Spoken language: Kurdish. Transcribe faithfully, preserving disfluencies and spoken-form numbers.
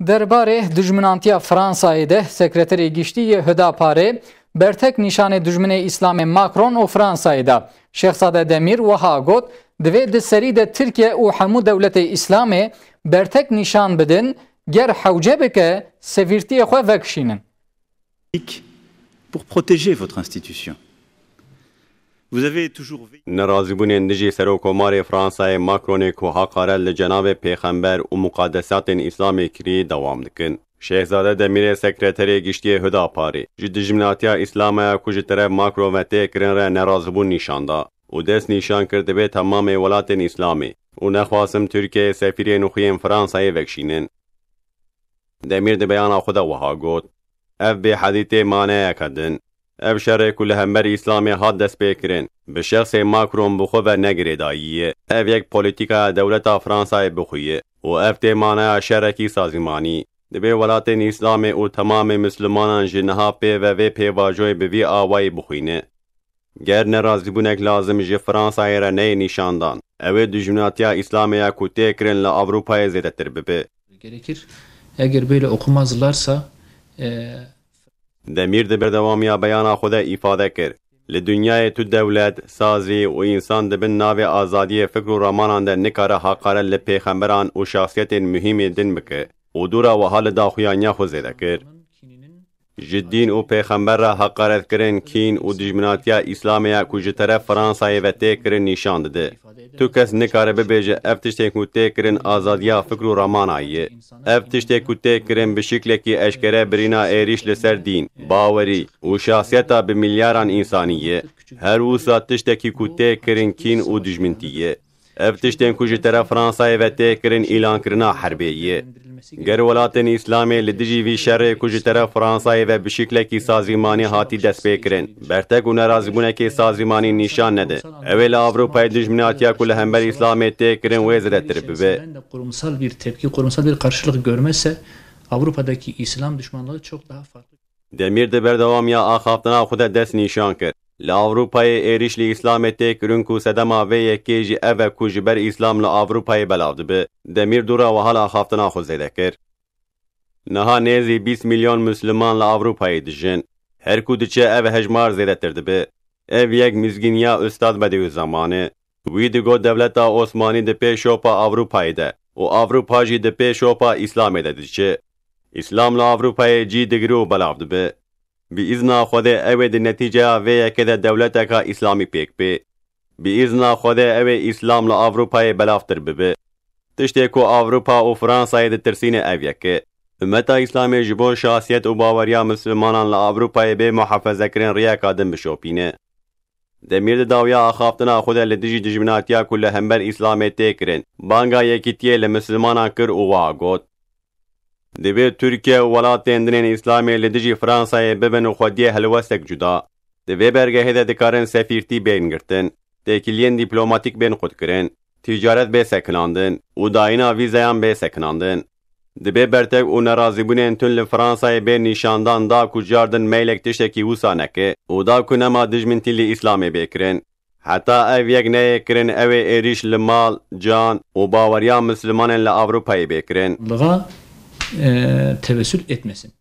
Derbarê dijminantiya Fransayê de Sekreterê Giştî yê Hudaparê bertek nîşanê dijminê Îslamê Macron û Fransayê da. Şêxzade Demîr wiha got, divê di serî de Tirkiye û hemû dewletê Îslamê bertek nîşan bidin, ger hewce bike, sefîrtiyê xwe vekişînin. Pour protéger votre institution. Vous avez toujours veillé. Nerazîbûnên dijî Serokkomarê Fransayê Macronê ku heqaret li cenabê pêxember û muqadesatên Îslamê kirî dewam dikin. Şêxzade Demîrê Sekreterê Giştiyê Hudaparê ji dijminatiya Îslamê ya ku ji teref Macron ve tê kirin re nerazîbûn nîşan da û dest nîşan kir divê temamê welatên Îslamê û nexwasim Tirkiyeyê sefîrên û xuyên Fransayê vekişînin. Demîr di beyana xwe de wiha got, Ev bêhedî tê maneyeke din. Ev şerê ku li hember Îslamê hat destpêkirin, bi şexsê Macron bi xwe ve ne girêdayî ye. Ev yek polîtîkaya dewleta Fransayê bi xwe ye û ev tê maneya şerekî sazîmanî. Divê welatên Îslamê û temamê Mislimanan ji niha pê ve vê pêvajoyê bi vî awayî bixwîne. Ger nerazîbûnek lazim ji Fransayê re neyê nîşandan, ew ê dijminatiya Îslamê ya ku tê kirin li Ewropayê zêdetir bibe. Gerekir. Eger böyle okumazlarsa, e, Demîr di berdewamiya beyana xwe de îfade kir, Li dinyayê tu dewlet, sazî û însan di bin navê azadiyê fikr û ramanan de nikare heqaret li pêxemberan û şexsiyetên muhîmê din bike û dûra wiha li daxuyaniya xwe zêde kir. Ji dîn û pêxember re heqaretkirin, kîn û dijminatiya Îslamê ya ku ji teref Fransayê ve tê kirin nîşan dide. Tu kes nikare bibêje ev tiştên ku tê kirin azadiya fikr û ramana ye. Ev tiştê ku tê kirin bi şiklekî eşkere birîna êrîş li ser dîn, bawerî û şahsiyeta bi milyaran însanî ye. Her wisa tiştekî ku tê kirin kîn û dijmintî ye. Ev tiştên ku ji teref Fransayê ve tê kirin îlankirina herbê ye. Ger welatên Îslamê li dijî vî şerê ku ji teref Fransayê ve bi şiklekî sazîmanî hatî destpêkirin, bertek û nerazîbûnekê sazîmanî nîşan nede, ew ê li Ewropayê dijminatiya ku li hember Îslamê tê kirin wê zêdetir bibe. Kurumsal bir tepki, kurumsal bir karşılık görmezse Avrupa'daki İslam düşmanlığı çok daha farklı. Demîr di berdewamiya axaftina xwe de dest nîşan kir. Li Ewropayê êrîş li Îslamê tê kirin ku sedema vê yekê jî ev e ku ji ber Îslam li Ewropayê belav dibe. Demîr dûra wiha li axaftina xwe zêde kir. Niha nêzî bîst milyon Misliman li Ewropayê dijin. Her ku diçe ev hejmar zêdetir dibe. Ev yek mizgîniya Ustad Bediüzzaman e. Wî digot dewleta Osmanî di pê şopa Ewropayê de û Ewropa jî di pê şopa Îslamê de diçe. Îslam li Ewropayê cî digire û belav dibe. Bi îzna Xwedê ew ê di netîceya vê yekê de dewleteka Îslamî pêk bê. Bi îzna Xwedê ew ê Îslam li Ewropayê belavtir bibe. Tiştê ku Ewropa û Fransayê ditirsîne ev yek e. Umeta Îslamê ji bo şahsiyet û baweriya Mislimanan li Ewropayê bê muhafezekirin riyeka din bişopîne. Demîr di dawiya axaftina xwe de li dijî dijminatiya ku li hember Îslamê tê kirin, banga yekîtiyê li Mislimanan kir û wiha got, Divê Tirkiye û welatên dinên Îslamê li dijî Fransayê bibin û xwediyê helwestek cuda. Di vê bergehê de dikarin sefîrtî bên girtin, têkiliyên dîplomatîk bên qutkirin, ticaret bê sekinandin û dayîna vîzeyan bê sekinandin. Dibê bertek û nerazîbûnên tund li Fransayê bên nîşandan da ku cardin meylek tiştekî wisa neke û da ku nema dijmintî li Îslamê bê kirin. Heta ev yek neyê kirin ew ê êrîş li mal, can û baweriya Mislimanên li Ewropayê bê kirin. Lığa e, tevessül etmesin.